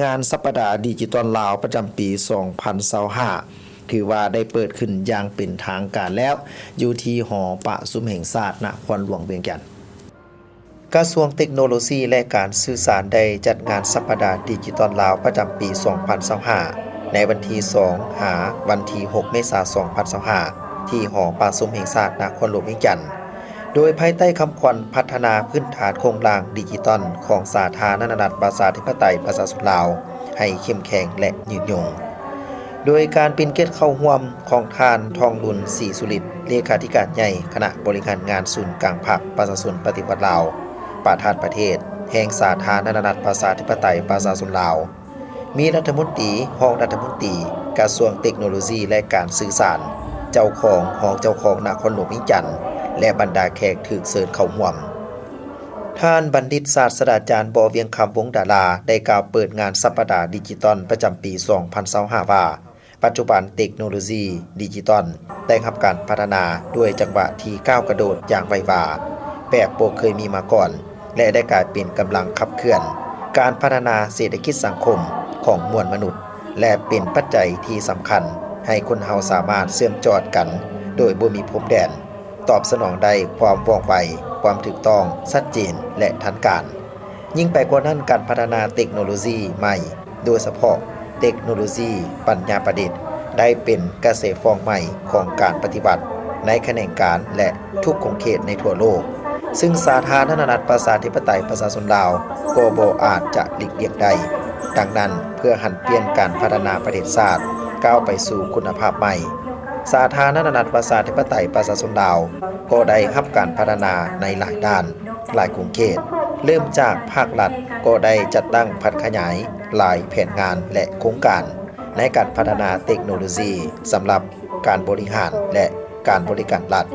ງານສັບປະດາດິຈິຕອນລາວປະຈຳປີສອງພັນຊາວຫ້າ ຖືວ່າໄດ້ເປີດຂຶ້ນຢ່າງເປັນທາງການແລ້ວ ຢູ່ທີ່ຫໍປະຊຸມແຫ່ງຊາດນະຄອນຫຼວງວຽງຈັນ. ກະຊວງເຕັກໂນໂລຊີ ແລະ ການສື່ສານ ໄດ້ຈັດງານສັບປະດາດິຈິຕອນລາວປະຈຳປີສອງພັນຊາວຫ້າ ໃນວັນທີສອງ ຫາ ວັນທີຫົກ ເມສາ ສອງພັນຊາວຫ້າ ທີ່ຫໍປະຊຸມແຫ່ງຊາດນະຄອນຫຼວງວຽງຈັນ. ໂດຍພາຍໃຕ້ຄຳຂວັນ ພັດທະນາພື້ນຖານໂຄງລ່າງດິຈິຕອນຂອງສາທາລະນະລັດປະຊາທິປະໄຕປະຊາຊົນລາວ ໃຫ້ເຂັ້ມແຂງ ແລະ ຍືນຍົງ, ໂດຍການເປັນກຽດເຂົ້າຮ່ວມຂອງທ່ານ ທອງລຸນ ສີສຸລິດ ເລຂາທິການໃຫຍ່ຄະນະບໍລິຫານງານສູນກາງພັກປະຊາຊົນປະຕິວັດລາວ, ປະທານປະເທດແຫ່ງສາທາລະນະລັດປະຊາທິປະໄຕປະຊາຊົນລາວ, ມີລັດຖະມົນຕີ, ຮອງລັດຖະມົນຕີ, ກະຊວງເຕັກໂນໂລຊີ ແລະ ການສື່ສານ, ເຈົ້າຂອງ, ຮອງເຈົ້າຂອງນະຄອນຫຼວງວຽງຈັນ ແລະ ບັນດາແຂກຖືກເຊີນເຂົ້າຮ່ວມ. ທ່ານບັນດິດສາດສະດາຈານ ບໍ່ວຽງຄຳ ວົງດາລາ ໄດ້ກ່າວເປີດງານສັບປະດາດິຈິຕອນປະຈຳປີສອງພັນຊາວຫ້າ ວ່າ, ປັດຈຸບັນເຕັກໂນໂລຊີດິຈິຕອນໄດ້ຮັບການພັດທະນາດ້ວຍຈັງຫວະທີ່ກ້າວກະໂດດຢ່າງໄວວາ ແບບບໍ່ເຄີຍມີມາກ່ອນ ແລະ ໄດ້ກາຍເປັນກຳລັງຂັບເຄື່ອນການພັດທະນາເສດຖະກິດສັງຄົມຂອງມວນມະນຸດ ແລະ ເປັນປັດໄຈທີ່ສຳຄັນໃຫ້ຄົນເຮົາສາມາດເຊື່ອມຈອດກັນໂດຍບໍ່ມີພົມແດນ, ຕອບສະໜອງໄດ້ຄວາມວ່ອງໄວ, ຄວາມຖືກຕ້ອງ, ຊັດເຈນ ແລະ ທັນການ. ຍິ່ງໄປກວ່ານັ້ນ, ການພັດທະນາເຕັກໂນໂລຊີໃໝ່, ໂດຍສະເພາະເຕັກໂນໂລຊີປັນຍາປະດິດ ໄດ້ເປັນກະແສຟອງໃໝ່ຂອງການປະຕິວັດໃນຂະແໜງການ ແລະ ທຸກຂົງເຂດໃນທົ່ວໂລກ, ຊຶ່ງສາທາລະນະລັດປະຊາທິປະໄຕປະຊາຊົນລາວກໍບໍ່ອາດຈະຫຼີກລ່ຽງໄດ້. ດັ່ງນັ້ນ, ເພື່ອຫັນປ່ຽນການພັດທະນາປະເທດຊາດກ້າວໄປສູ່ຄຸນນະພາບໃໝ່, ສາທາລະນະລັດປະຊາທິປະໄຕປະຊາຊົນລາວກໍໄດ້ຮັບການພັດທະນາໃນຫຼາຍດ້ານ, ຫຼາຍຂົງເຂດ, ເລີ່ມຈາກພາກລັດກໍໄດ້ຈັດຕັ້ງຜັນຂະຫຍາຍຫຼາຍແຜນງານ ແລະ ໂຄງການໃນການພັດທະນາເຕັກໂນໂລຊີສຳລັບການບໍລິຫານ ແລະ ການບໍລິການລັດ,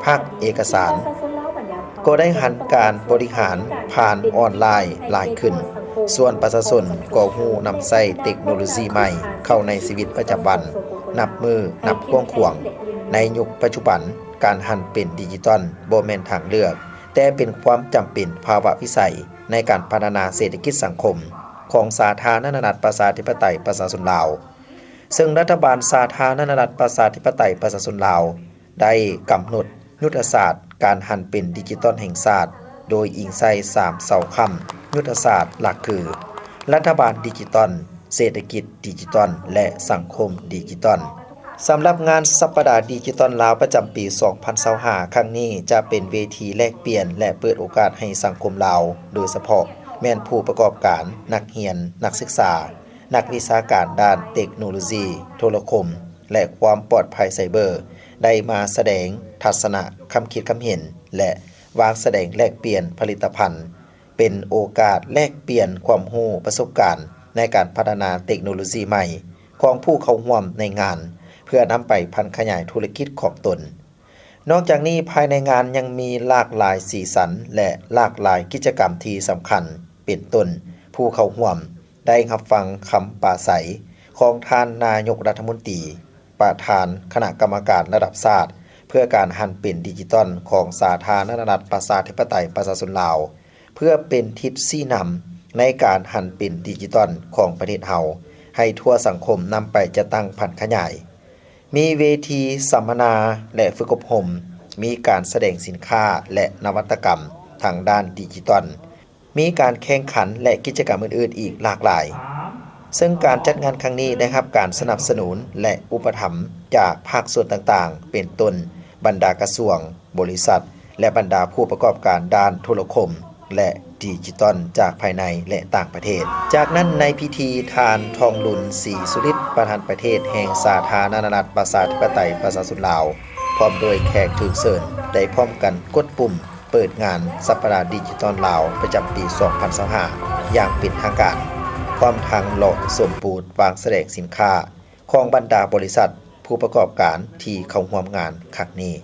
ພາກເອກະສານກໍໄດ້ຫັນການບໍລິຫານຜ່ານອອນລາຍຫຼາຍຂຶ້ນ, ສ່ວນປະຊາຊົນກໍຮູ້ນຳໃຊ້ເຕັກໂນໂລຊີໃໝ່ເຂົ້າໃນຊີວິດປະຈຳວັນ ນັບມື້ນັບກວ້າງຂວາງ. ໃນຍຸກປັດຈຸບັນ, ການຫັນເປັນດິຈິຕອນບໍ່ແມ່ນທາງເລືອກ, ແຕ່ເປັນຄວາມຈຳເປັນພາວະວິໄສໃນການພັດທະນາເສດຖະກິດສັງຄົມຂອງສາທາລະນະລັດປະຊາທິປະໄຕປະຊາຊົນລາວ, ເຊິ່ງລັດຖະບານສາທາລະນະລັດປະຊາທິປະໄຕປະຊາຊົນລາວ ໄດ້ກຳນົດຍຸດທະສາດການຫັນເປັນດິຈິຕອນແຫ່ງຊາດ ໂດຍອີງໃສ່ສາມເສົາຄ້ຳຍຸດທະສາດຫຼັກຄື ລັດຖະບານດິຈິຕອນ, ເສດຖະກິດດິຈິຕອນ ແລະ ສັງຄົມດິຈິຕອນ. ສຳລັບງານສັບປະດາດິຈິຕອນລາວປະຈຳປີສອງພັນຊາວຫ້າ ຄັ້ງນີ້ ຈະເປັນເວທີແລກປ່ຽນ ແລະ ເປີດໂອກາດໃຫ້ສັງຄົມລາວ, ໂດຍສະເພາະແມ່ນຜູ້ປະກອບການ, ນັກຮຽນ, ນັກສຶກສາ, ນັກວິຊາການດ້ານເຕັກໂນໂລຊີ, ໂທລະຄົມ ແລະ ຄວາມປອດໄພໄຊເບີ ໄດ້ມາສະແດງທັດສະນະ, ຄຳຄິດຄຳເຫັນ ແລະ ວາງສະແດງແລກປ່ຽນຜະລິດຕະພັນ, ເປັນໂອກາດແລກປ່ຽນຄວາມຮູ້ປະສົບການໃນການພັດທະນາເຕັກໂນໂລຊີໃໝ່ຂອງຜູ້ເຂົ້າຮ່ວມໃນງານ ເພື່ອນຳໄປພັນຂະຫຍາຍທຸລະກິດຂອງຕົນ. ນອກຈາກນີ້, ພາຍໃນງານຍັງມີຫຼາກຫຼາຍສີສັນ ແລະ ຫຼາກຫຼາຍກິດຈະກຳທີ່ສຳຄັນ, ເປັນຕົ້ນ, ຜູ້ເຂົ້າຮ່ວມໄດ້ຮັບຟັງຄຳປາໄສຂອງທ່ານນາຍົກລັດຖະມົນຕີ, ປະທານຄະນະກຳມະການລະດັບຊາດ ເພື່ອການຫັນເປັນດິຈິຕອນຂອງສາທາລະນະລັດປະຊາທິປະໄຕປະຊາຊົນລາວ, ເພື່ອເປັນທິດຊີ້ນຳໃນການຫັນເປັນດິຈິຕອນຂອງປະເທດເຮົາ ໃຫ້ທົ່ວສັງຄົມນຳໄປຈັດຕັ້ງຜັນຂະຫຍາຍ. ມີເວທີສຳມະນາ ແລະ ຝຶກອົບຮົມ, ມີການສະແດງສິນຄ້າ ແລະ ນະວັດຕະກຳທາງດ້ານດິຈິຕອນ, ມີການແຂ່ງຂັນ ແລະ ກິດຈະກຳອື່ນໆອີກຫຼາກຫຼາຍ. ເຊິ່ງການຈັດງານຄັ້ງນີ້ໄດ້ຮັບການສະໜັບສະໜູນ ແລະ ອຸປະຖຳຈາກພາກສ່ວນຕ່າງໆ ເປັນຕົ້ນ ບັນດາກະຊວງ, ບໍລິສັດ ແລະ ບັນດາຜູ້ປະກອບການດ້ານໂທລະຄົມ ແລະ ດິຈິຕອນຈາກພາຍໃນ ແລະ ຕ່າງປະເທດ. ຈາກນັ້ນໃນພິທີ, ທ່ານ ທອງລຸນ ສີສຸລິດ ປະທານປະເທດແຫ່ງສາທາລະນະລັດປະຊາທິປະໄຕປະຊາຊົນລາວ ພ້ອມດ້ວຍແຂກຖືກເຊີນ ໄດ້ພ້ອມກັນກົດປຸ່ມເປີດງານສັບປະດາດິຈິຕອນລາວປະຈຳປີສອງພັນຊາວຫ້າ ຢ່າງເປັນທາງການ, ພ້ອມທັງເລາະຊົມບູດວາງສະແດງສິນຄ້າຂອງບັນດາບໍລິສັດຜູ້ປະກອບການທີ່ເຂົ້າຮ່ວມງານຄັ້ງນີ້.